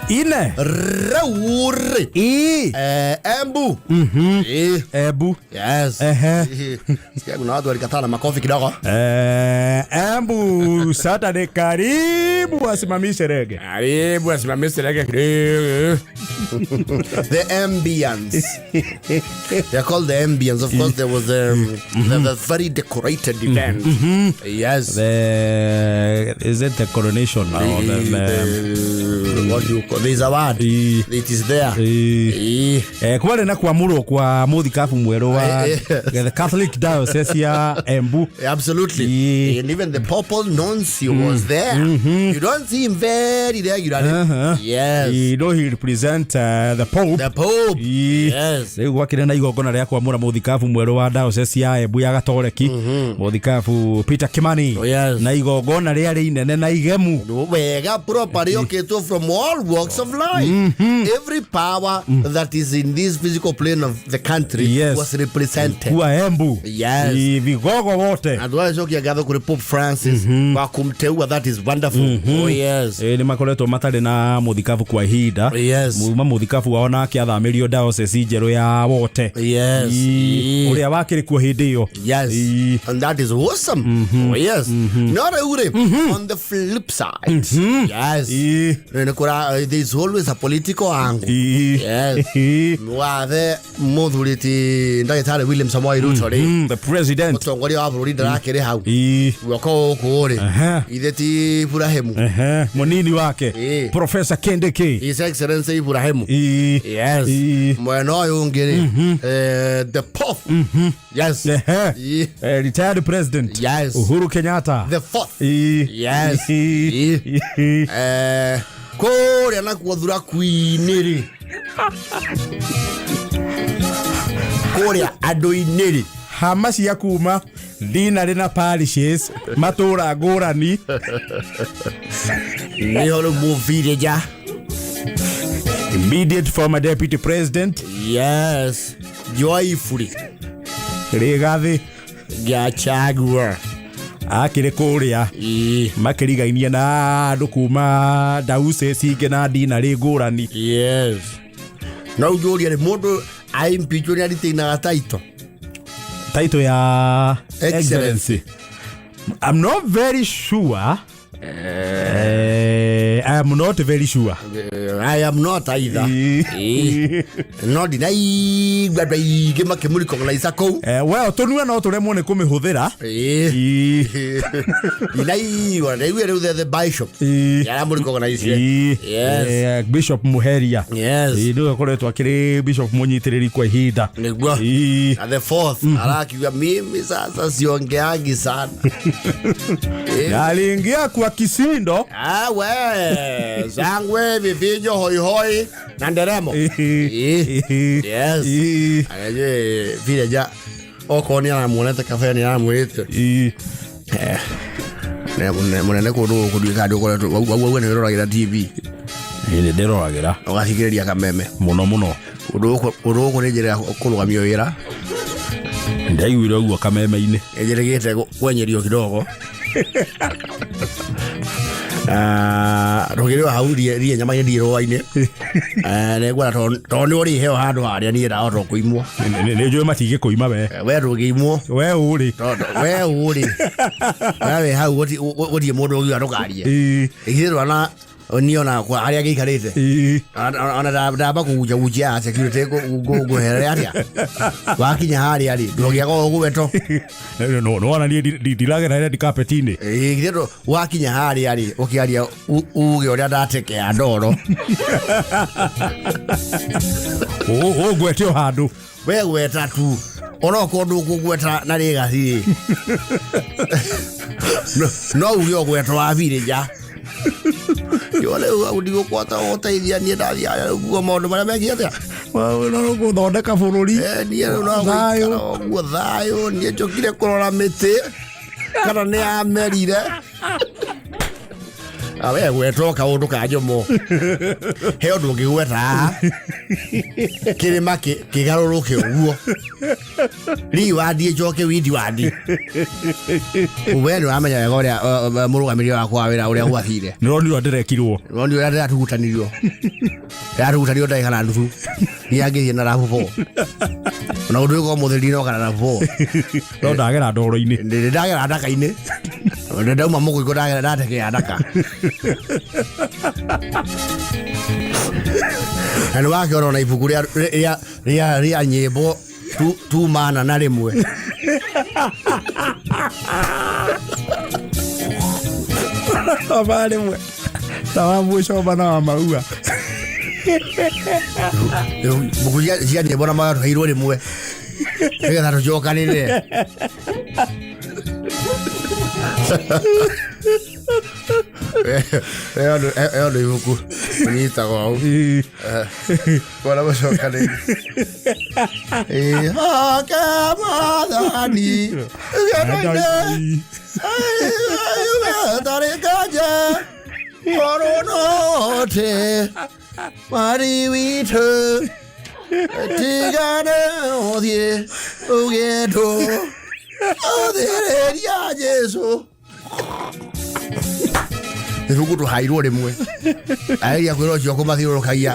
Ine. Rauri. Ii. Embu. Ebu. Yes. Ehe. Sikia kuna watu walikataa na makofi kidogo. Embu Saturday karibu wasimamishe rege. Karibu asimamishe rege kidogo. The ambience. They're called the ambience. Of course, there was the very decorated event. Yes. The, is it the coronation or What do you call there's a word. It is there. Kwarĩ na kwamũrwo kwa mũthikabu mwerũ wa the Catholic Diocese ya Embu. Absolutely. And even the Purple Nuncio was there. You don't see him very regularly. Yes. You know he represent the Pope. The Pope. Yes. Rĩu gwakĩrĩ na igongona rĩa kwamũra mũthikabu mwerũ wa diocese ya Embu ya Gatoreki, mũthikabu Peter Kimani. Oh, yes. Na igongona rĩarĩ inene na igemu. Wega properly oketwo from all walks of life. Every power that is in this physical plane of the country was represented. Kuwa Embu. Yes. Vigogo wote. Andũ aya ngatho kũrĩ Pope Francis wa kumteua. That is wonderful. Oh yes. Nĩ makoretwo matarĩ na mũthikabu kwa ihinda. Muma mũthikabu wao nake athamĩrio diocese njerũ ya wote. Ũrĩa wakĩrĩ kuo hĩndĩ ĩyo. And that is awesome. Oh yes. No rĩu rĩ, on the flip side. Yes. Nĩ kũra there's always a political angle. Yes. Wathe mũthuri ti ndagĩtarĩ William Samoei Ruto rĩ, The president. Mũtongoria wa bũrũri ndarakĩrĩ hau. Guoko gũkũ rĩ, ithe ti Ibrahim. Mũnini wake Professor Kindiki. His Excellency Ibrahim. Yes. Mwena ũyũ ũngĩ rĩ, the fourth. Yes. Retired president. Yes. Uhuru Kenyatta. The fourth. Yes. Kũrĩa nakuo thuraku-inĩ rĩ, kũrĩa andũ-inĩ rĩ, Hama cia kuma dinarĩ na parishes matũra ngũrani. Nĩho rĩu mũvileja. Immediate former deputy president. Yes, joyfully. Rigathi Gachagua. Akĩrĩ kũrĩa makĩrigainie na andũ kuma diocese ingĩ na dinarĩ ngũrani. Yes, no njũrie rĩ, mũndũ aimpeachwo nĩ aritainaga title? Title ya Excellency. Excellency. I'm not very sure. I am not very sure. I am not either. No ndinaigua andũ aingĩ makĩmũrecognize kũu. Well, tũnua no tũremwo nĩ kũmĩhũthĩra. Ndinaigua, ndaigua rĩu the bishop aramũrecognize. Yes. Bishop Muheria. Nĩwe ũkoretwo akĩrĩ bishop mũnyitĩrĩri kwa ihinda. Nĩguo. Na the fourth arakiuga, "Mimi sasa siongeangi sana." Na aliingia kwa kishindo. Ah, we shangwe, vifijo, hoihoi na nderemo. Yes. Aje vile ja okorwo nĩ aramuonete kabere nĩ aramwĩrĩte mũnene kũndũ gũkũ ndiũĩ kana ndũkoretwo wauga nĩ ũroragĩra TV. Nĩ ndĩroragĩra. Ũgathikĩrĩria kameme. Mũno mũno. Ũndũ gũkũ nĩ njĩra ya kũrũgamio wĩra. Ndaiguire ũguo kameme-inĩ. Ĩnjĩrĩgĩte kwenyerio kidogo. Ah, rũgĩrĩ o hau rie nyama-inĩ ndiĩ rũa-inĩ. Nĩngwenda tondũ nĩ ũrĩheo handũ harĩa niĩ ndahota kũimwo. Nĩ njũĩ matingĩkũima we. We ndũngĩimwo. We ũrĩ. Tondũ we ũrĩ we wĩ hau gũtirĩ mũndũ ũngiuga ndũkarie. Ithuĩ rwana niĩ ona kwa harĩa ngĩikarĩte ona ndamba kũgunjagunjia ya security ngũherere atĩa wakinya harĩa rĩ ndũngĩaga ũgweto. Nĩwona niĩ ndiragera red carpet-inĩ. Ĩĩ, githĩ wakinya harĩa rĩ ũkĩaria uge ũrĩa ndatekea ndoro. Ũngwete o handũ. We gweta tu onokorwo ndũkũgweta na rĩgathi rĩ, no uge ũgwetwo wa birĩja yo rĩu hau ndigũkwata gũteithia niĩ ndathiaga rĩu maũndũ marĩa megiĩ atĩa. Gũthondeka bũrũri. Niĩ rĩu no Thayũ. gũikara ũguo thayũ, niĩ njũkire kũrora mĩtĩ kana nĩ yamerire. Awe gwetwo kaũndũ ka njomo. He ũndũ ũngĩgweta haha. Kĩrĩma kĩgarũrũke ũguo. Riwandi ĩcoke windi wandi. We nĩ ũramenya wega ũrĩa mũrũgamĩrĩri wakwa wa wĩra ũrĩa gwathire. Nĩ ronirwo ndĩrekirwo. Roni ũrĩa ndĩratugutanirio. Ndĩratugutanirio ndagĩka na nuthu. Niĩ angĩthiĩ na rabu 4. Ona ũndũ ũyũ ũmũthĩ ndinoka na rabu 4. No ndagera ndoro-inĩ. Ndĩ ndagera ndaka-inĩ. Ndĩ ndauma mũgũikũ ndagera ndatekea ndaka. Na nĩ wakĩona ona ibuku rĩa nyĩmbo tumana na rĩmwe. Tama rĩmwe. Ta wa mũcomba na wa maua. Mbuku cia nyĩmbo na magatũheirwo rĩmwe. Nĩgetha tũcokanĩrĩre. Ĩyo nĩ ibuku ũnyitagwo hau. Bora mũcokanĩrĩre. Ĩhoke Mwathani rũgendo-inĩ tarĩ nganja korwo note mari witũ tigane ũthiĩ rũgendo ũthĩrĩria Jesũ. Ibuku tũhairwo rĩmwe ageria kwĩra ũcio kũmathiũrũrũkagia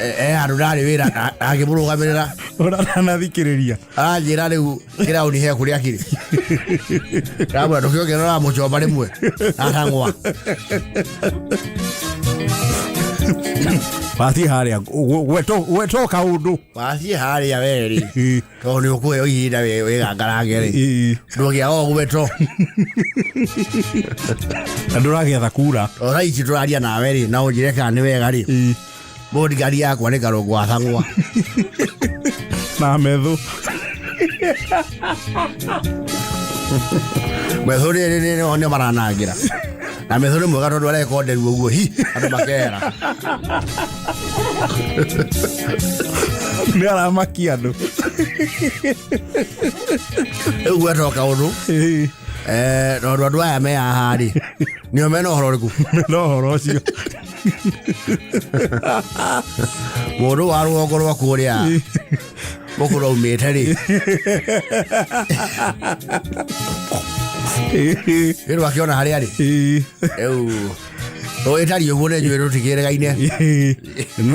e handũ ndarĩ wĩra akĩmũrũgamĩrĩra. Ũratanathikĩrĩria. Aranjĩra rĩu kĩraũni he kũrĩa kĩrĩ ndamwĩra ndũkĩongerera mũcomba rĩmwe atang'wa. Wathiĩ harĩa gwetwo kaũndũ. Wathiĩ harĩa werĩ tondũ nĩ ũkũheo ihinda wĩgangarange rĩ ndũgĩaga ũgwetwo. Na ndũragĩetha kura. O thaa ici tũraria nawe rĩ na ũnjĩre kana nĩ wega rĩ bodyguard yakwa nĩ karũngũ athang'wa. Na methũ. Methũ nĩ maranangĩra. Na methũ nĩ mwega tondũ arekonderu ũguo hi andũ makehera. Nĩ aramakia andũ. Rĩu gwetwo kaũndũ tondũ andũ aya me haha rĩ nĩo mena ũhoro ũrĩkũ? No ũhoro ũcio. Mũndũ wa rũgongo rwa kũrĩa mũkũrũ aumĩte rĩ rĩrĩ wakĩona harĩa rĩ rĩu ĩtariĩ ũguo nĩ njũĩ tũtikĩrĩgaine.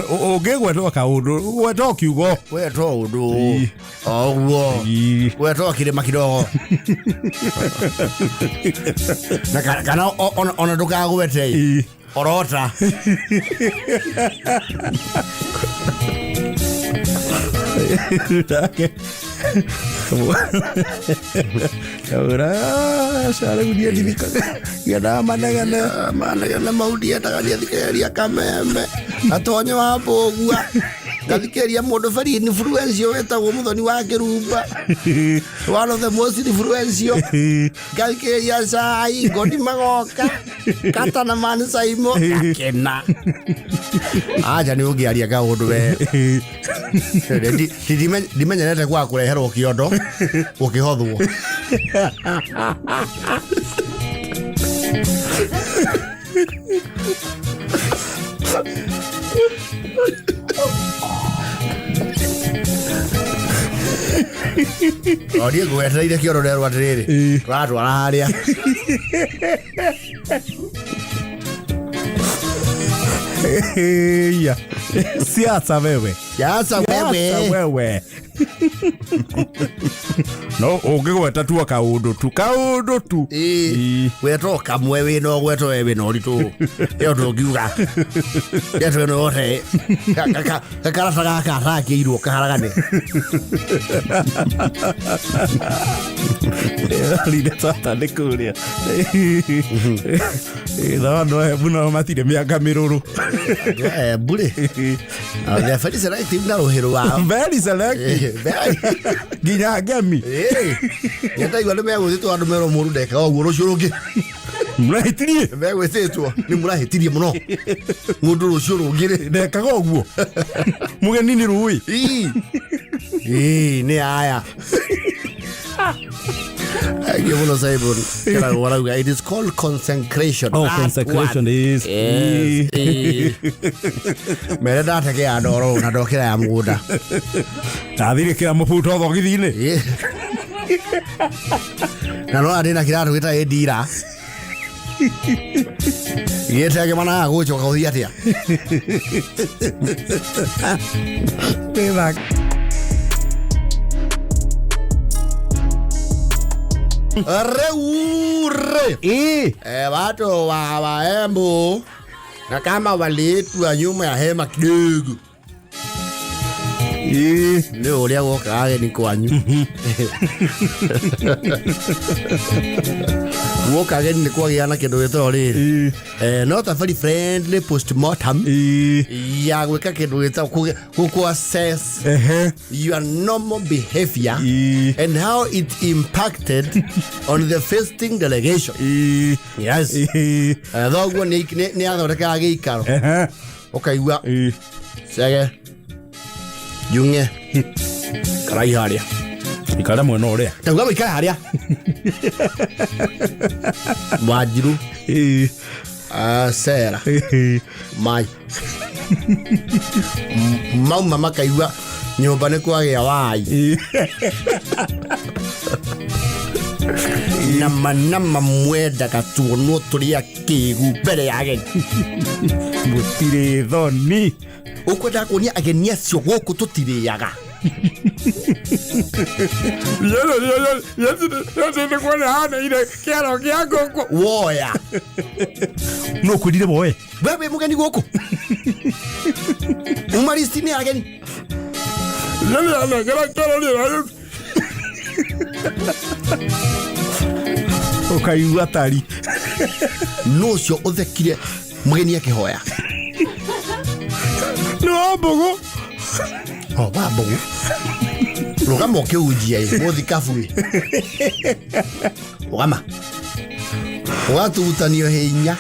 Ũngĩgwetwo kaũndũ gwetwo kiugo. Gwetwo ũndũ o ũguo gwetwo kĩrĩma kidogo na kana ona ndũkagwete orota. Nake Kaura aca rĩu niĩ ndirikanaga manegene. Manegene mau ndiendaga ndiathikĩrĩria kameme atonye wa mbũgua ngathikĩrĩria mũndũ very influential wĩtagwo Mũthoni wa Kĩrumba, one of the most influential, ngathikĩrĩria cai ngoni magoka kata na man saimo gakena aja nĩ ũngĩaria kaũndũ we ndimenyerete gwa kũreherwo kĩondo ũkĩhothwo. O niĩ ngwetereire kĩondo nderwo atĩrĩrĩ tũratwara harĩa. Iya. Siasa wewe. Siasa wewe. Wewe. No ũngĩgweta tu kaũndũ tu kaũndũ tu. Gwetwo kamwe wĩna ũgwetwo we wĩna ũritũ ĩyo ndũngiuga ndeto ĩno yothe gakarata gaka atakĩirwo kaharagane. Rire tata nĩ kũrĩa. No andũ aya mũno matirĩ mĩanga mĩrũrũ. Mbũrĩ they are very selective na rũhĩ rwao. Very selective. Nginya ngemi. Nyendaigua nĩ megwĩtĩtwo andũ merwo mũndũ ndekaga ũguo rũciũ rũngĩ. Mũrahĩtirie. Megwĩtĩtwo nĩ mũrahĩtirie mũno mũndũ rũciũ rũngĩ rĩ ndekaga ũguo mũgeni nĩ rũĩ. Ii nĩ aya. Thank you muno, Simon. Kĩragwo arauga it is called consecration. Oh, That consecration one. is Yes. Eh. Mere ndategea ndoro na ndokĩra ya mũgũnda. Ndathire kĩra mũbuto thogithi-inĩ. Eh. Na no ndĩ na kĩratũ gĩtarĩ ndira. Gĩtege managa gũcoka gũthiĩ atĩa? Nĩ Rĩu rĩ. Ĩ. Watu wa Waembu na kama waliitwa nyuma ya hema kidogo. Ĩ. Nĩ ũrĩa gwoka ageni kwanyu. Gwoka ageni nĩ kwagĩa na kĩndũ gĩtagwo rĩrĩ. Ĩ. Not a very friendly postmortem Ĩ. ya gwĩka kĩndũ gĩtagwo gũkũ assess Ehe. your normal behavior Ĩ. and how it impacted on the visiting delegation. Ĩ. Yes. Ĩ. Thoguo nĩ athondekaga gĩikaro Ehe. ũkaigua Ĩ. cege njung'e karai harĩa. Ikara mwena ũrĩa. Tauga mũikare harĩa Wanjiru. Ĩ. Sera. Ĩ. Mai mauma makaigua nyũmba nĩ kwagĩa wai. Ĩ. Nama nama mwendaga tuonwo tũrĩ akĩgu mbere ya ageni. Mũtirĩ thoni. Ũkwendaga kuonia ageni acio gũkũ tũtirĩaga. Nĩkuona kĩaro kĩa ngũkũ. Woya. No kwĩrire woe. We wĩ mũgeni gũkũ uma listi-inĩ ya ageni. Ũkaigua tari. No ũcio ũthekire mũgeni akĩhoya. Nĩ wa mbũgũ. O wa mbũgũ rũgama ũkĩhunjia ĩ mũthikabu ĩ rũgama ũgatugutanio hinya.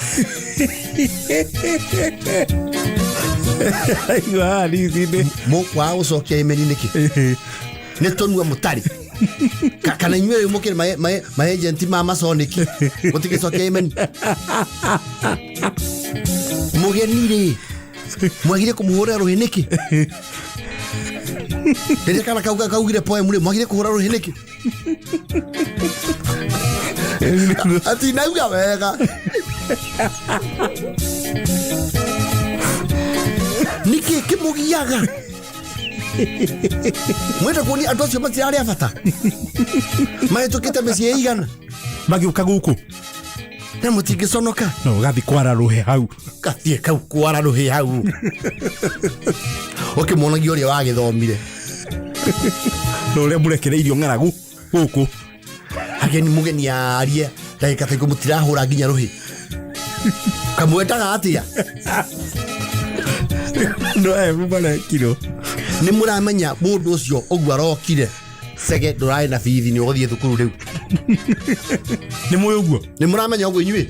Aigua haha listi-inĩ. Mũkwaga gũcokia imeni nĩkĩ nĩ tũnua mũtarĩ. Kana inyuĩ rĩu mũkĩrĩ maagenti ma masoniki mũtingĩcokia imeni mũgeni rĩ mwagire kũmũhũrĩra rũhĩ nĩkĩ rĩrĩa kana kau kaugire poem rĩ mwagire kũhũra rũhĩ nĩkĩ atinauga wega nĩkĩ kĩmũgiaga mwenda kuonia andũ acio matirarĩ a bata mahĩtũkĩte mĩciĩ igana Magĩũka gũkũ. Na mũtingĩconoka. No ũgathiĩ kwara rũhe hau. Gathiĩ kau kwara rũhĩ hau ũkĩmuonagia ũrĩa wagĩthomire. Na ũrĩa mũrekereirio ng'aragu gũkũ. Ageni mũgeni arie ndagĩka ta ikũmi mũtirahũra nginya rũhĩ kamwendaga atĩa. Andũ aya marekirwo. Nĩ mũramenya mũndũ ũcio ũguo arokire cege ndũrarĩ na bithi nĩ ũgũthiĩ thukuru rĩu. Nĩ mũĩ ũguo. Nĩ mũramenya ũguo inyuĩ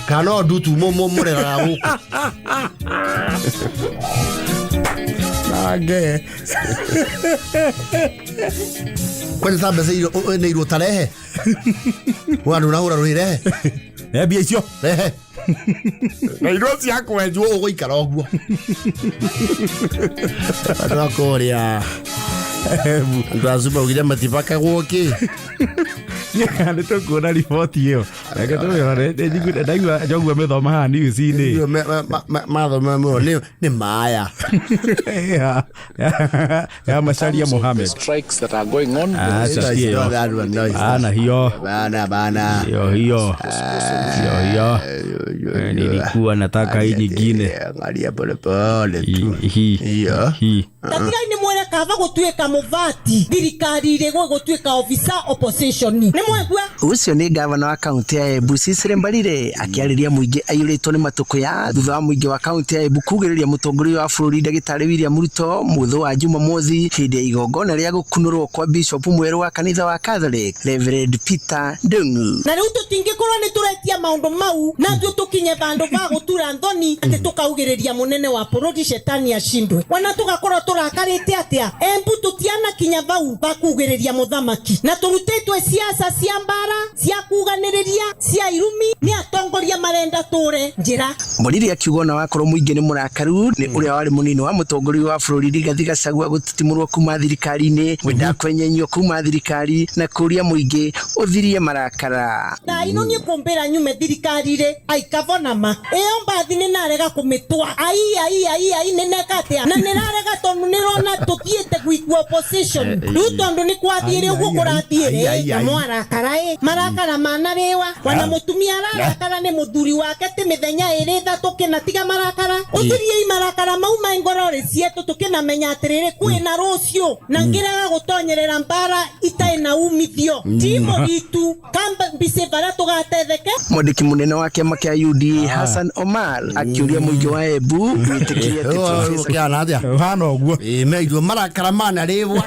kana no ndutu mũreraga gũkũ. Nange. Kwanja ta mbeca irio nĩ irwo tarehe wa ndũnahũra rũhĩ rehe. Eh, mbia icio. Rehe. Na irio cia kwenjwo. Ũgũikara ũguo andũ a kũrĩa andũ acu maugire matibakagwo kĩ. Nĩ tũkuona riboti ĩyo. Reke tũmĩrore. Ndaigua njogu amĩthoma haha news-inĩ. Mathoma mũno nĩ maya. Ya Macharia Mohamed. Strikes that are going on. Acha sikia hiyo. That one, no, it's Ana hiyo. Bana bana. Hiyo hiyo. Hiyo hiyo. Nilikuwa nataka hii nyingine. Angalia pole pole tu. Hii. Hiyo. Hii. Tatigai nĩ mwere kaba gũtuĩka mũvati thirikari rĩ gũtuĩka officer opposition nĩ mwegua. Ucio nĩ gavana wa kaunti ya Embu Cecily Mbarire akĩarĩria mũingĩ aiyũrĩtwo nĩ matũkũya thutha wa mũingĩ wa kaunti ya Embu kugĩrĩria mũtongoria wa bũrũri ndagĩtarĩ William Ruto mũthũ wa Jumamothi hĩndĩ ya igongona rĩa gũkunũrwo kwa bishop mwerũ wa kanitha wa Catholic Reverend Peter Ndung'u. Na rĩu tũtingĩkorwo nĩ tũretia maũndũ mau na ithuĩ tũkinye vandũ va gũtura thoni atĩ tũkaugĩrĩria mũnene wa bũrũri shetani ashindwe wana tũgakorwo tũrakarĩte atĩa. Atia Embu tutianakinya vau bakugiriria muthamaki na turutitwe siasa cia mbara cia kuganiriria cia irumi ni atongoria marenda ture njira. Mboriri akiuga ona wakorwo mũingĩ nĩ mũrakaru nĩ ũrĩa warĩ mũnini wa mũtongoria wa bũrũri Rigathi Gachagua gũtitimũrwo kuma thirikari-inĩ, kwenda kwenyenyio kuma thirikari na kũria mũingĩ ũthirie marakara. Thaa ino niĩ kũmbĩra nyume thirikari-rĩ aikavona ma ĩyo mbathi nĩ narega kũmĩtwa ai ai ai ai nĩ neka atĩa na nĩrarega tondũ nĩrona tũthiĩte gwikua opposition rĩu tondũ nĩ kwathiĩre ũguo kũrathiĩre na mwarakara ĩ marakara manarĩwa wana mũtumia ararakara nĩ mũthuri wake ti mĩthenya ĩrĩ ĩthatũ kĩna tiga marakara ũthiriei marakara mau ma ngoro-rĩ cietũ tũkĩnamenya atĩrĩrĩ kwĩna rũciũ na ngĩrega gũtonyerera mbara itarĩ na umithio ti mũritu kamba mbici bara tũgatetheke. Mwandĩki mũnene wa kĩama kĩa UDA Hassan Omar akĩũria mũingĩ wa Embu wĩtĩkĩrie atĩ Professor Kĩana atĩa? Ũhana ũguo. Ĩĩ meirwo marakara manarĩbwa.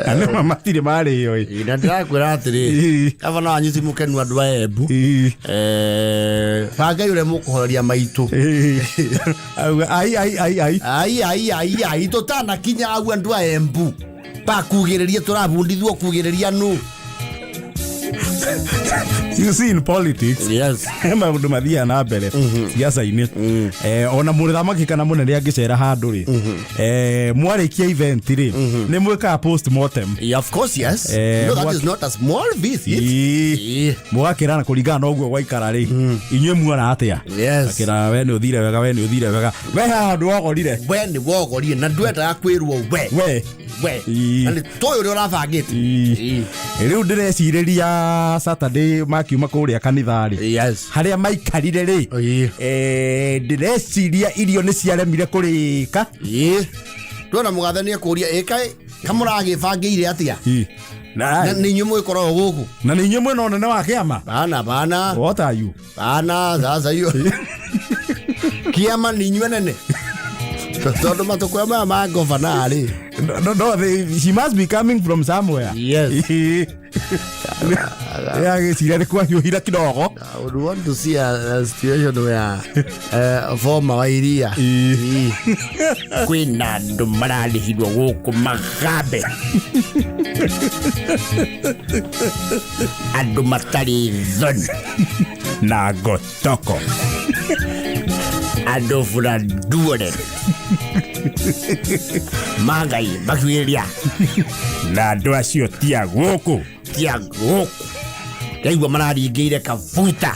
Na nĩma matirĩ marĩo ĩ. Na ndĩrakwĩra atĩrĩ, gavana wanyu ti mũkenu andũ a Embu. Bangai ũrĩa mũkũhoreria maitũ. Auga ai ai ai ai. Ai ai ai ai tũtanakinya au andũ a Embu. Bakugĩrĩria tũrabundithio kugĩrĩria nũ. You see in politics. Yes. Maũndũ mathiaga na mbere siasa-inĩ. Ona mũthamaki kana mũnene angĩcera handũ rĩ, mwarĩkia event rĩ, nĩ mwĩkaga post mortem. Yeah, of course, yes. No, that is not a small visit. Mũgakĩrana kũringana na ũguo gwaikara rĩ, inyuĩ muona atĩa? Yes. Akĩra we nĩ ũthire wega, we nĩ ũthire wega. We haha handũ wogorire. We nĩ wogorire na ndwendaga kwĩrwo we. We. We. Na nĩ tũĩ ũrĩa ũrabangĩte. Rĩu ndĩrecirĩria Saturday makiuma kũrĩa kanitha rĩ. Yes. Harĩa maikarire rĩ. Ndĩreciria irio nĩ ciaremire kũrĩka. Ndona mũgathe nĩ ekũria ĩkaĩ kamũragĩbangĩire atĩa? Na nĩ inyuĩ mũgĩkoragwo gũkũ. Na nĩ inyuĩ mwĩna ũnene wa kĩama? Bana bana. What are you? Bana sasa hiyo. Kĩama nĩ inyuĩ nene. Tondũ matũkũya maya ma governor rĩ. No, no, she must be coming from somewhere. Yes. Agĩciria nĩ kwahiũhire kidogo. I would want to see a situation where former wa iria. Kwĩna andũ mararĩhirwo gũkũ magambe. Andũ matarĩ thoni. Na ngotoko. Andũ buranduore. Mangai makiugĩrĩria. Na andũ acio ti a gũkũ. Ti a gũkũ. Ndaigua mararingĩire kabuta.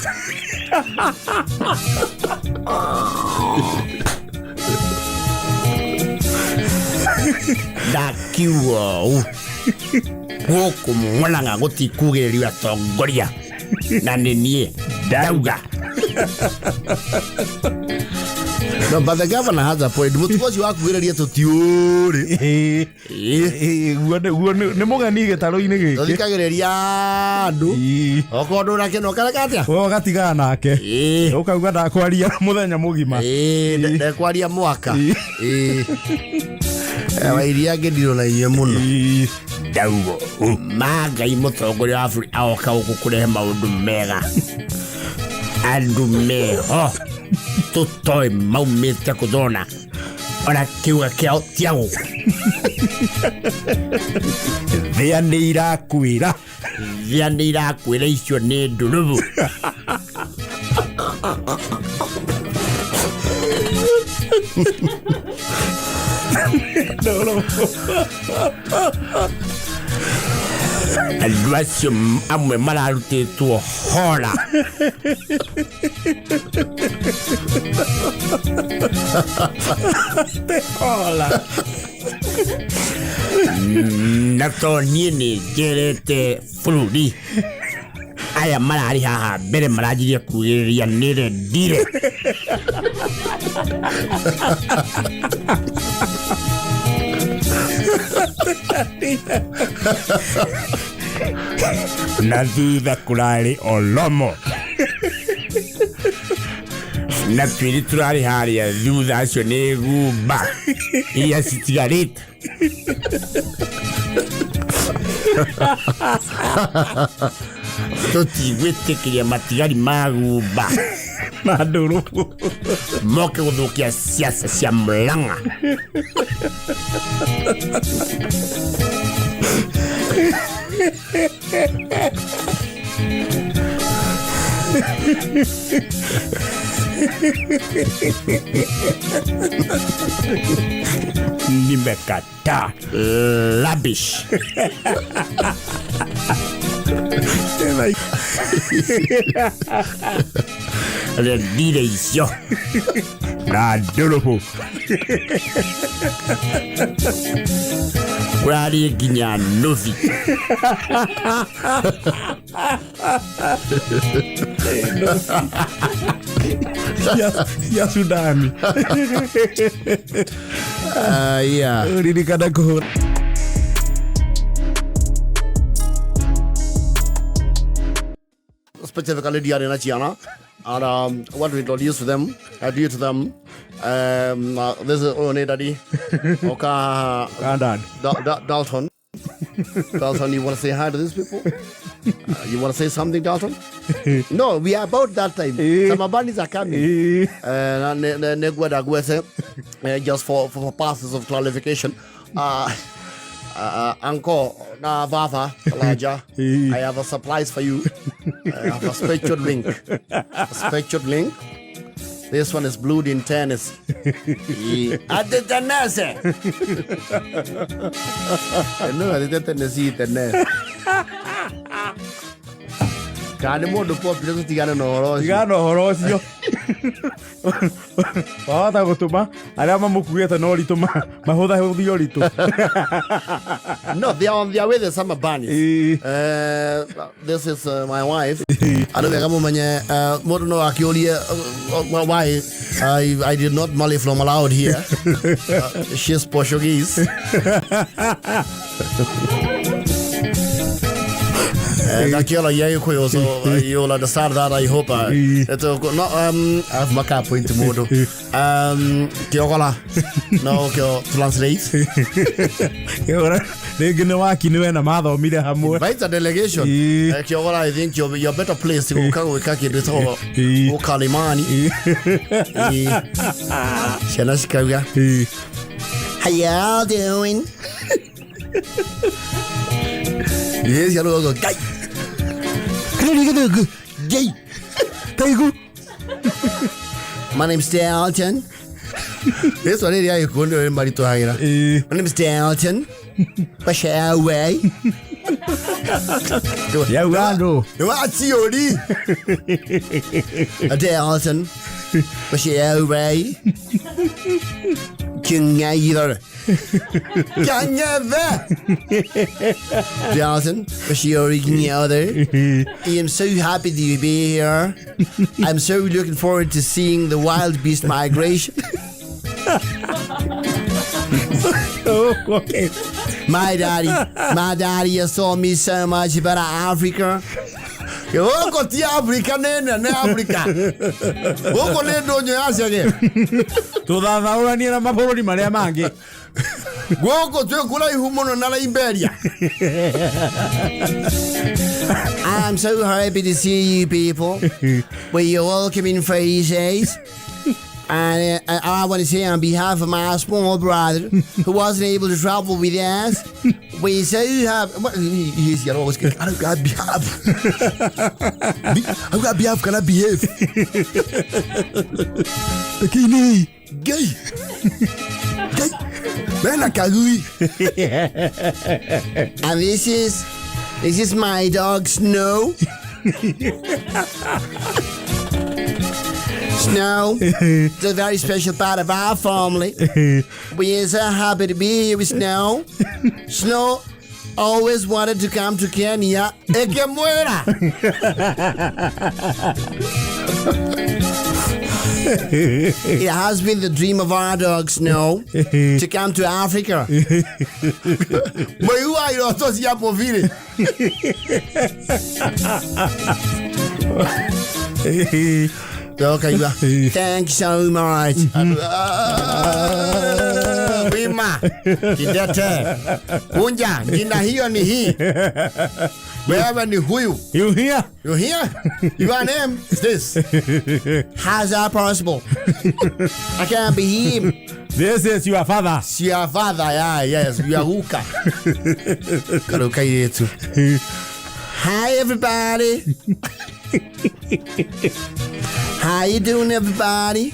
Ndakiuga ũũ. Gũkũ mwonaga gũtikugĩrĩrio atongoria. Na nĩ niĩ ndauga. No, but the governor has a point. Mũtugo ũcio wa kugĩrĩria tũtiũrĩ. Guo nĩ mũgeni gĩtarũ-inĩ gĩkĩ. Tũthikagĩrĩria andũ. Okorwo ndũrakena ũkareka atĩa? We ũgatigana nake. Ũkauga ndakwaria mũthenya mũgima. Ndekwaria mwaka. Wairia ngĩndirwo na inyuĩ mũno. Ndauga ũũ. Mangai mũtongoria wa bũrũri agoka gũkũ kũrehe maũndũ mega. Andũ meho. Tũtoĩ maumĩte kũthona. Ona kĩuga kĩao ti a gũkũ. Thĩa nĩ irakwĩra. Thĩa nĩ irakwĩra icio nĩ ndũrũbu. Andũ acio amwe mararutĩtwo hora. Hola. Na to niĩ nĩ njerete bũrũri. Aya mararĩ haha mbere maranjirie kugĩrĩria nĩ rendire. Na thutha kũrarĩ olomo. Na twĩrĩ tũrarĩ harĩa thutha acio nĩ gumba iria citigarĩte. Tũtigwĩtĩkĩria matigari ma gumba. Na ndũrũ. Moke gũthũkia siasa cia Murang'a. Nimekataa rubbish. Ndire icio na ndũrũhũ kũrarĩ nginya nũthi. Ya Sudani. Yeah. Ririkana kũhũra. Specifically Diana na Chiana, and I want to introduce to them, you to them. This is One Daddy, Oka. Granddad. Dalton. Dalton, you want to say hi to these people? You want to say something, Dalton? No, we are about that time. Some bunnies are coming. Just for purposes of clarification, Uncle na Vava Elijah, I have a surprise for you. I have a special link. A special link. This one is blued in tennis. At the tennis. No, at the tennis, tennis. Kana mũndũ popular tũtigane na ũhoro ũcio. Tigana ũhoro ũcio. Wahota gũtũma arĩa mamũkuĩte na ũritũ mahũthahũthie ũritũ. No, they are on their way, the summer bunnies. This is my wife. Andũ wega mũmenye, mũndũ no akĩũrie why I did not marry from allowed here. She's Portuguese. Gakĩoragia Gĩkũyũ, so you'll understand that, I hope. No, I've maka point mũndũ. Kĩogora no kĩo translate. Kĩogora rĩngĩ nĩ waki nĩ wena mathomire hamwe. Invite a delegation. Kĩogora, I think you're better placed gũka gwĩka kĩndũ ĩtagwo ũkalimani. Ciana cikauga, "How y'all doing?" Yes, ciana go gai. Gay. Taigu. My name's Dalton. This one ĩrĩa Gĩkũyũ nĩyo maritũhagĩra. My name's Dalton. What's your way? Yauga andũ. Nĩ waciũri. Dalton. What's your way? King'aither. Kang'ethe. Dalton, what's your other? I am so happy to be here. I'm so looking forward to seeing the wild beast migration. Oh, okay. My daddy has told me so much about Africa. Gũkũ ti Africa, nĩ nene Africa. Gũkũ nĩ ndũnyũ ya cege. Tũthathaũranie na mabũrũri marĩa mangĩ. Gũkũ twĩ kũraihu mũno na Liberia. I'm so happy to see you people. With your welcoming faces. And I want to say on behalf of my small brother who wasn't able to travel with us, we so happy. He's always going, I don't got behalf. I got behalf, can I behave? Bikini. Gay. Gay. Man, I can't. And this is my dog Snow. Snow, it's a very special part of our family. We are so happy to be here with Snow. Snow always wanted to come to Kenya. Eke muera. It has been the dream of our dog Snow to come to Africa. Mwiua iroto cia mũbiri. Okay, thanks so much. Wima kidete kunja, jina hiyo ni hii. Wewe ni huyu. You here? You here? Your name is this. How's that possible? I can't be him. This is your father. It's your father, yeah, yes. You are hooker. Karuka yetu. Hi everybody. How you doing everybody?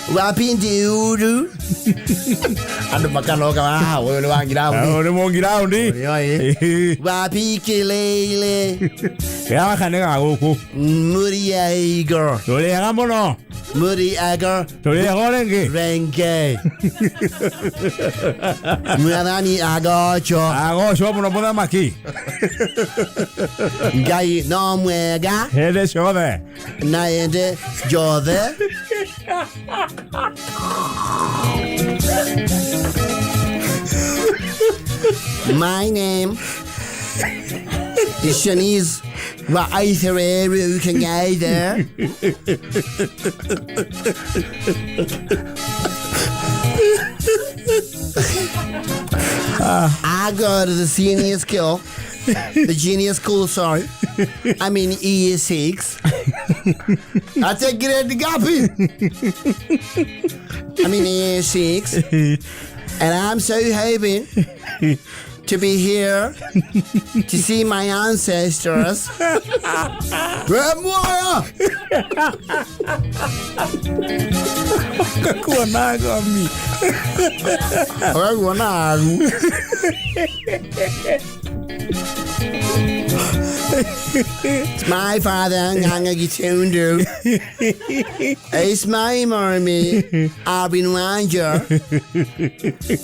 Wapindiuru. Andu makanoka ah, wewe ni wangi raundi. Ũyũ nĩ mũngi raundi. Wapikilele. Gaka nĩ ga gũkũ. Muriager. Tũrĩaga mũno. Muriager. Tũrĩaga o rĩngĩ. Renge. Mwathani agocwo. Agocwo mũno mũthamaki. Ngai no mwega. Hĩndĩ ciothe. Na hĩndĩ yothe. My name is Shanice Waitherero Kangaither. I go to the senior school, the junior school, sorry. I'm in year 6. I take grade gapi. I'm in year 6. And I'm so happy to be here to see my ancestors. Gakuona gomi. Gakuona agu. It's my father, Nganga Gitundu. It's my mommy, Arvin Wanja.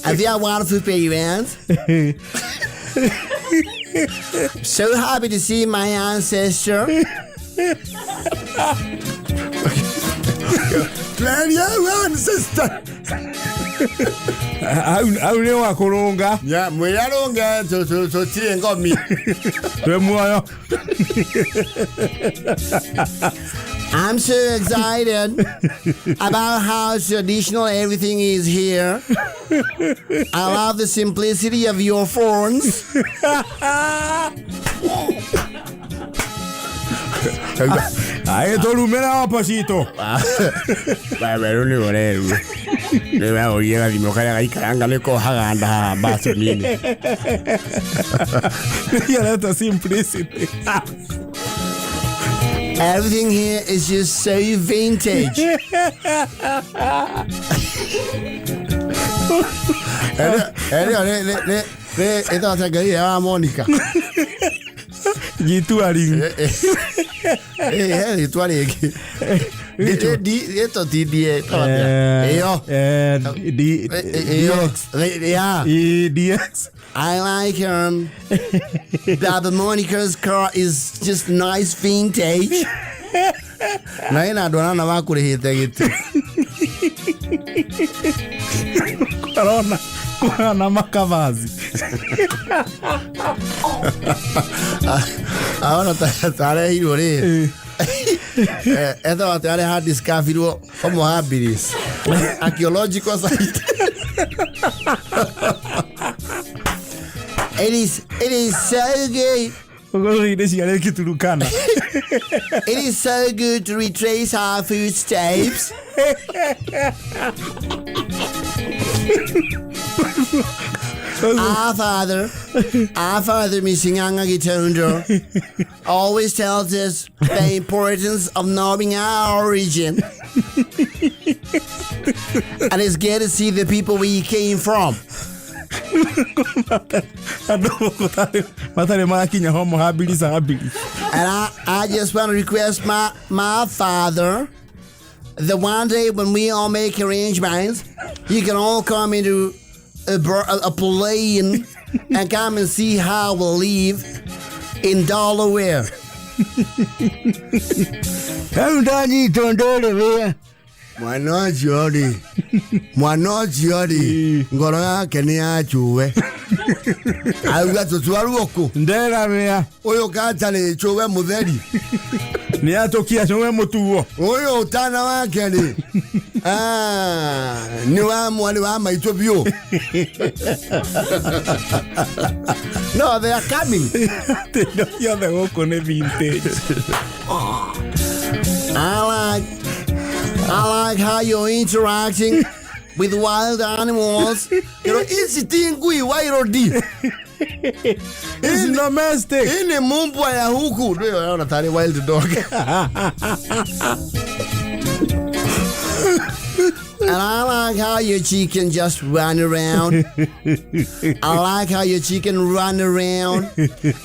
And they are wonderful parents. So happy to see my ancestor. Your ancestor. Hau nĩ wa kũrũnga. Mwĩrarũnge tũtirĩ ngomi. Twĩ muoyo. I'm so excited about how traditional everything is here. I love the simplicity of your phones. Aĩ tũrumĩra opocito. Weru nĩ ũreru. Nĩ wagũrire gathimũ karĩa gaikaranga nĩ kohaga nda haha mbacu-inĩ. Yareta simplicity. Everything here is just so vintage. Ĩyo Monica. Jitua ring. Rĩtwa rĩngĩ. Ĩto ti D ĩyo. D X. Yeah. E D X. I like Baba Monica's car is just nice vintage. Na ĩna andũ anana makũrĩhĩte gĩtĩ. Corona. Corona makavazi. Ahora tarehirwo rĩ. Etha atĩ arĩa hadiscoverirwo Homo habilis. Archaeological site. It is so good. It is so good to retrace our footsteps. Our father, Mr. Nganga Gitondo, always tells us the importance of knowing our origin. And it's good to see the people we came from. And I just want to request my father that one day when we all make arrangements, you can all come into a plane and come and see how we live in Delaware. Mwana ũcio rĩ, mwana ũcio rĩ, ngoro yake nĩ yacuwe. Auga tũtwarwo kũ? Nderamĩa. Ũyũ katarĩ cuwe mũtheri. Nĩ atũkia cũwe mũtuo. Ũyũ ũtana wake rĩ, ah, nĩ wa mwarĩ wa maitũ biũ. No, they are coming. Atĩ indo ciothe gũkũ nĩ vintage. I like how you're interacting with wild animals. Ici ti ngui wild. It's domestic. Hii ni mumbwa ya huku. Ndio naona tayari wild dog. And I like how your chicken just run around. I like how your chicken run around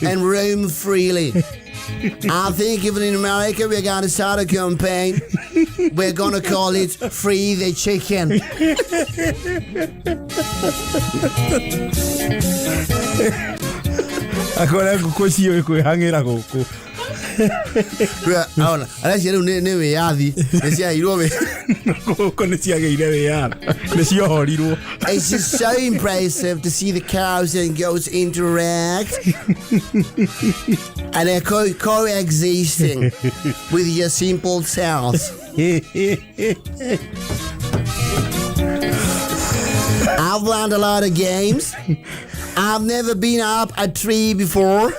and roam freely. I think even in America we're gonna start a campaign. We're gonna call it Free the Chicken. Akore ngũkũ ciũĩ kwĩhang'ĩra gũkũ. Aona, arecia rĩu nĩ wĩyathi, nĩ ciaheirwo wĩ. Gũkũ nĩ ciagĩire wĩyathi, nĩ ciohorirwo. It's just so impressive to see the cows and goats interact and they're coexisting with your simple selves. I've learned a lot of games. I've never been up a tree before.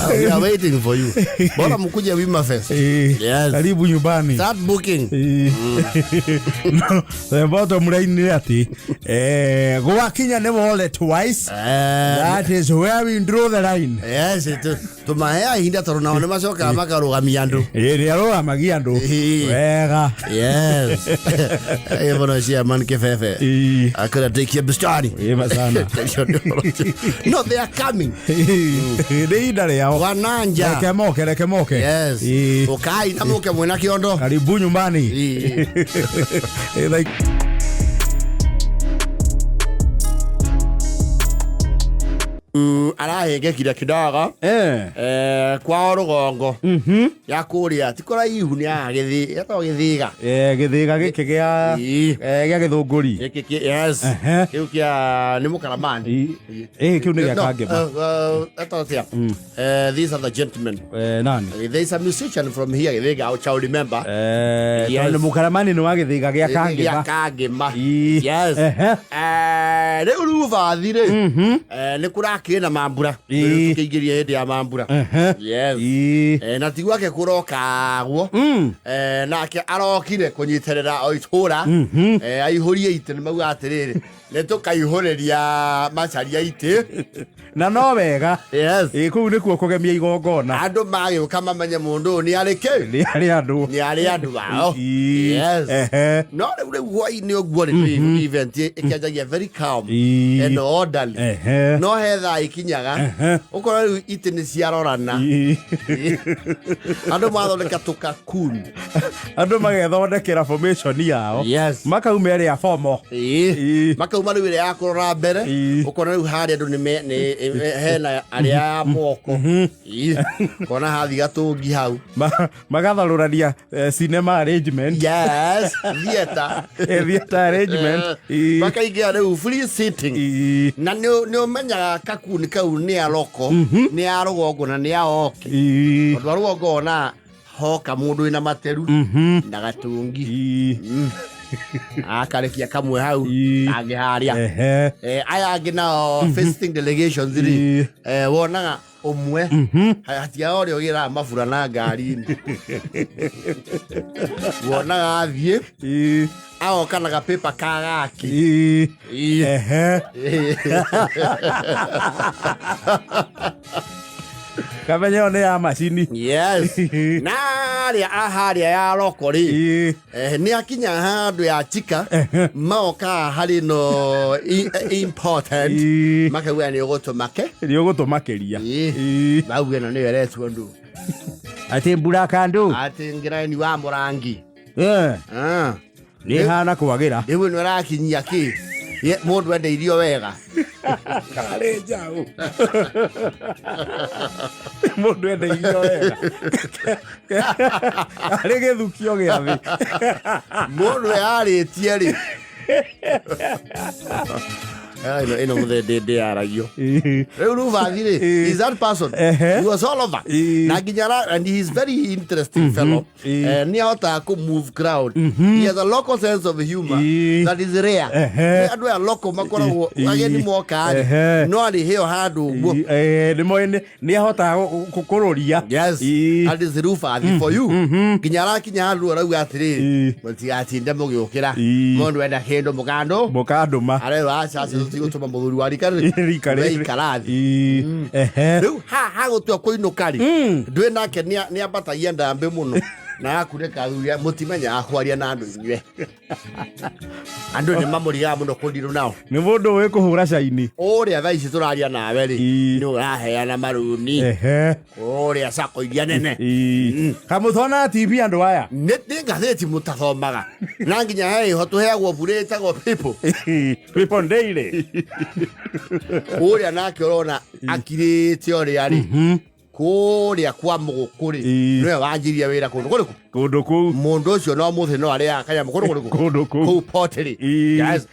We are waiting for you. Bora mkuje Wima Fest. Yes. Karibu nyumbani. Start booking. No, the bottom line nĩ atĩ gwakinya nĩ wallet wise. That is where we draw the line. Yes, tũmahea ihinda tondũ nao nĩ macokaga makarũgamia andũ. Nĩ arũgamagia andũ. Wega. Yes. Bwana chairman Kefefe. Akora take your bustani. Wema sana. No, they are coming. Nĩ ihinda rĩao. Wananja. Reke moke, reke moke. Yes. Ukai na muke mwena kiondo. Karibu nyumbani. Like Arahĩngĩkire kidogo kwao rũgongo ya kũrĩa ti kũraihu nĩ haha etagwo Gĩthiga. Gĩthiga gĩkĩ gĩa gĩa Gĩthũngũri. Gĩkĩ yes. Kĩu kĩa nĩ mũkaramani. Kĩu nĩ gĩa Kangema. Etagwo atĩa? These are the gentlemen. Nani? There is a musician from here Gĩthiga, which I remember. Yes. Tondũ mũkaramani nĩ wa Gĩthiga gĩa Kangema. Gĩa Kangema. Yes. Rĩu Rubathi rĩ, nĩ kũrakĩrĩ na mambura. Tũkĩingĩria hĩndĩ ya mambura. Yes. Na ti gwake kũrokagwo. Nake arokire kũnyitĩrĩra o itũra. Aihũrie itĩ nĩ mauga atĩrĩrĩ, nĩ tũkaihũrĩria Macharia itĩ. Na no wega. Yes. Kũu nĩkuo kũgemia igongona. Andũ magĩũka mamenye mũndũ ũyũ nĩ arĩ kĩ? Nĩ arĩ andũ. Nĩ arĩ andũ ao. Yes. No rĩu hwaĩ-inĩ ũguo rĩ, event ĩkĩanjagia very calm and orderly. No he thaa ikinyaga ũkora rĩu itĩ nĩ ciarorana. Andũ mathondeka tũkakuni. Andũ magethondekera formation yao. Yes. Makauma ĩrĩa formal. Makauma rĩu ĩrĩa ya kũrora mbere. Ũkona rĩu harĩa andũ nĩ hena arĩa ya moko. Kona hathi gatũngi hau. Magatharũrania cinema arrangement. Yes, theater. Theater arrangement. Makaingĩra rĩu free sitting. Na nĩ ũmenyaga kakuni kau nĩ a roko, nĩ a rũgongo na nĩ a oki. Tondũ a rũgongo ona hoka mũndũ wĩna materu na gatungi. Akarekia kamwe hau angĩ harĩa. Aya angĩ nao visiting delegations rĩ, wonaga ũmwe hatiaga ũrĩa ũgĩraga mabura na ngari-inĩ. Wonaga athiĩ agoka na gapepa ka gaki. Kamenya ĩyo nĩ ya macini. Yes. Na harĩa harĩa ya roko rĩ, nĩ akinya handũ ya chika maoka harĩ no important makauga nĩ ũgũtũmake. Nĩ ũgũtũmakĩria. Mauga ĩno nĩyo ĩretwo ndũ. Atĩ mbura kandũ. Atĩ ngiraini wa mũrangi. Nĩ hana kwagĩra. Rĩu ĩno ĩrakinyia kĩ? Mũndũ ende irio wega. Karĩ njaũ. Mũndũ ende irio wega. Karĩ gĩthukio gĩa thĩ. Mũndũ eyarĩtie rĩ. Ah, ĩno ĩno mũthee ndĩaragio. Rĩu Rubathi rĩ, is that person. He was all over. Na nginya and he is very interesting fellow. Nĩ ahotaga kũ move crowd. He has a local sense of humor that is rare. Nĩ andũ aya local makoragwo ageni moka rĩ, no arĩheo handũ ũguo. Nĩ moĩ nĩ ahotaga kũrũria. Yes, that is Rubathi for you. Nginya arakinya handũ arauga atĩrĩrĩ, mũtigatinde mũgĩũkĩra. Mũndũ enda kĩndũ mũkandũ. Mũkandũma. Arerwo aca aca tũtigũtũma mũthuri wa rika rĩrĩ. Rika We rĩrĩ. ikara thĩ. Rĩu haha gũtua kũinũka rĩ, ndwĩ nake nĩ ambatagia ndambĩ mũno na akunĩka athuri mũtimenyaga kwaria na andũ inyuĩ. Andũ nĩ mamũrigaga mũno kũndirũ nao. Nĩ mũndũ ũĩ kũhũra caini. Ũrĩa thaa ici tũraria nawe rĩ, nĩ ũraheana maruni kũrĩa sako iria nene. Kamũthonaga TV andũ aya. Nĩ ngathĩti mũtathomaga na nginya he iho tũheagwo burĩ ĩtagwo People. People Daily. Ũrĩa nake ũrona akirĩte ũrĩa rĩ, kũrĩa kwa mũgũkũ rĩ, nĩwe wanjirie wĩra kũndũ kũrĩkũ? Kũndũ kũu. Mũndũ ũcio no mũthĩ no arĩaga kanyamũ kũndũ kũrĩkũ? Kũndũ kũu. Kũu potĩrĩ. Yes.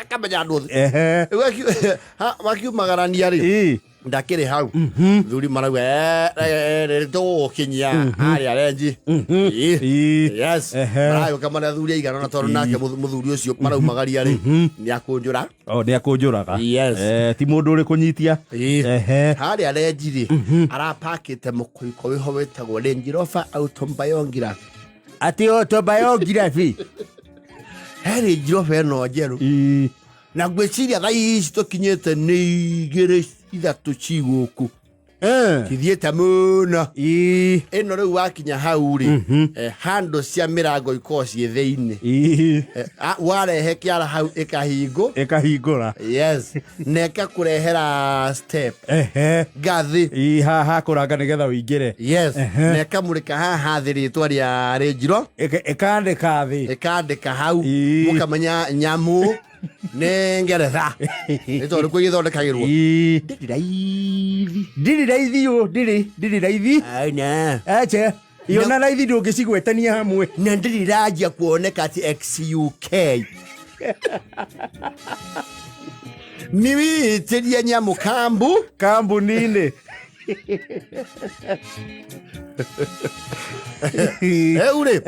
Kamenya andũ othe. Rĩu makiumagarania rĩ, ndakĩrĩ hau. Thuri marauga, tũgũgũkinyia harĩa renji. Yes. Maragĩũka marĩa athuri aigana ũna tondũ nake mũthuri ũcio maraumagaria rĩ, nĩ akũnjũra. O nĩ akũnjũraga. Yes. Ti mũndũ ũrĩ kũnyitia. Harĩa renji rĩ, arapakĩte mũkũiko wĩho wĩtagwo Range Rover Autobiography. Atĩ autobiography. He Range Rover ĩno njerũ. Na ngwĩciria thaa ici tũkinyĩte nĩ igĩrĩ ithatũ ci gũkũ. Ithiĩte mũno. Ĩno rĩu wakinya hau rĩ, handle cia mĩrango ikoragwo ciĩ thĩinĩ. Warehe kĩara hau ĩkahingũ. Ĩkahingũra. Yes. Na ĩkakũrehera step. Ngathĩ. Haha kũranga nĩgetha ũingĩre. Yes. Na ĩkamũrĩka haha thĩ rĩtwa rĩa Range Rover. Ĩkandĩka thĩ. Ĩkandĩka hau. Mũkamenya nyamũ nĩ Ngeretha. Nĩ tondũ kwĩ gĩthondekagĩrwo. Ndĩrĩ raithi. Ndirĩ raithi ũ, ndirĩ, ndirĩ raithi. Aina. Ache. Iyo na raithi ndũngĩcigwetania hamwe. Na ndirĩ ranjia kuoneka atĩ XUK. Nĩ wĩtĩrie nyamũ kambu. Kambuni-inĩ. Rĩu rĩ,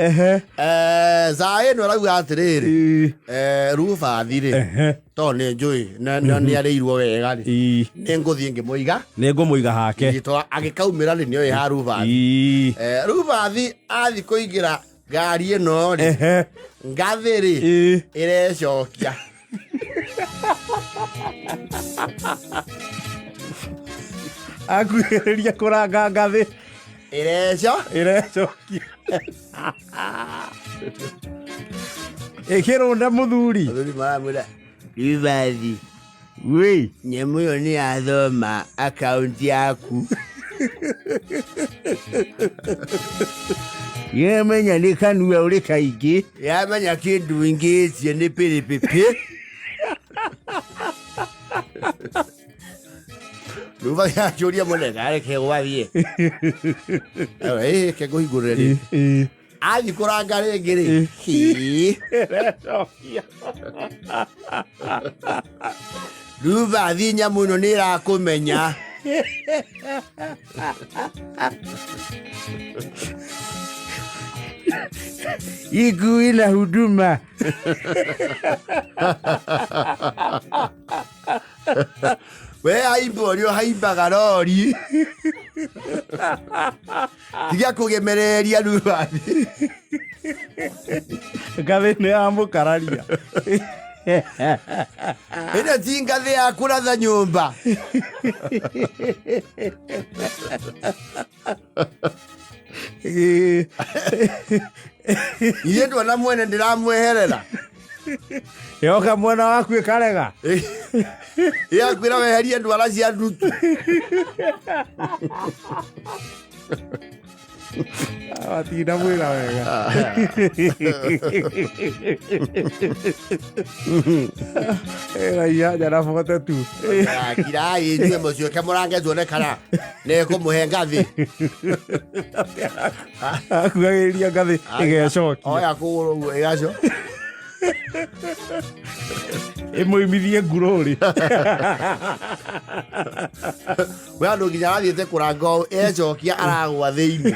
thaa ĩno arauga atĩrĩrĩ, Rubathi rĩ, tondũ nĩ njũĩ na nĩ arĩirwo wega rĩ, nĩ ngũthiĩ ngĩmũiga. Nĩ ngũmũiga hake. Tondũ agĩkaumĩra rĩ, nĩ oĩ ha Rubathi. Rubathi athiĩ kũingĩra ngari ĩno rĩ, ngathĩ rĩ, ĩrecokia. Akuhĩrĩria kũranga ngathĩ. Ĩreco? Ĩrecokia. Ĩkĩrũnda mũthuri. Mũthuri maramwĩra, Rubathi. Wĩ. Nyamũ ĩyo nĩ yathoma akaunti yaku. Yamenya nĩ kanua ũrĩ kaingĩ. Yamenya kĩndũ ingĩtie nĩ pĩrĩpĩpĩ. Rubathi akĩũria mũnene areke gwathiĩ. Reke ngũhingũrĩre rĩ. Athiĩ kũranga rĩngĩ rĩ. Hĩ. Rubathi nyamũ ĩno nĩ ĩrakũmenya. Ikui na huduma. We haimba ũrĩa ũhaimbaga rori. Tiga kũgemereria Rubathi. Ngathĩ nĩ yamũkararia. Ĩno ti ngathĩ ya kũratha nyũmba. Ithuĩ ndwona mwene ndĩramweherera. Yoka mwena waku ĩkarega. Yakwĩra weherie ndwara cia ndutu. Watinda mwĩra wega. Ĩra inyanya na bote tu. Kirai inyuĩ mũciũke mũrange tuone kana nĩkũmũhe ngathĩ. Akuhagĩrĩria ngathĩ ĩgecokia. Oya kũgũrũ ũguo ĩgaco. Ĩmũimithie ngurũrĩ. We andũ nginya arathiĩte kũranga ũũ, ecokia aragwa thĩinĩ.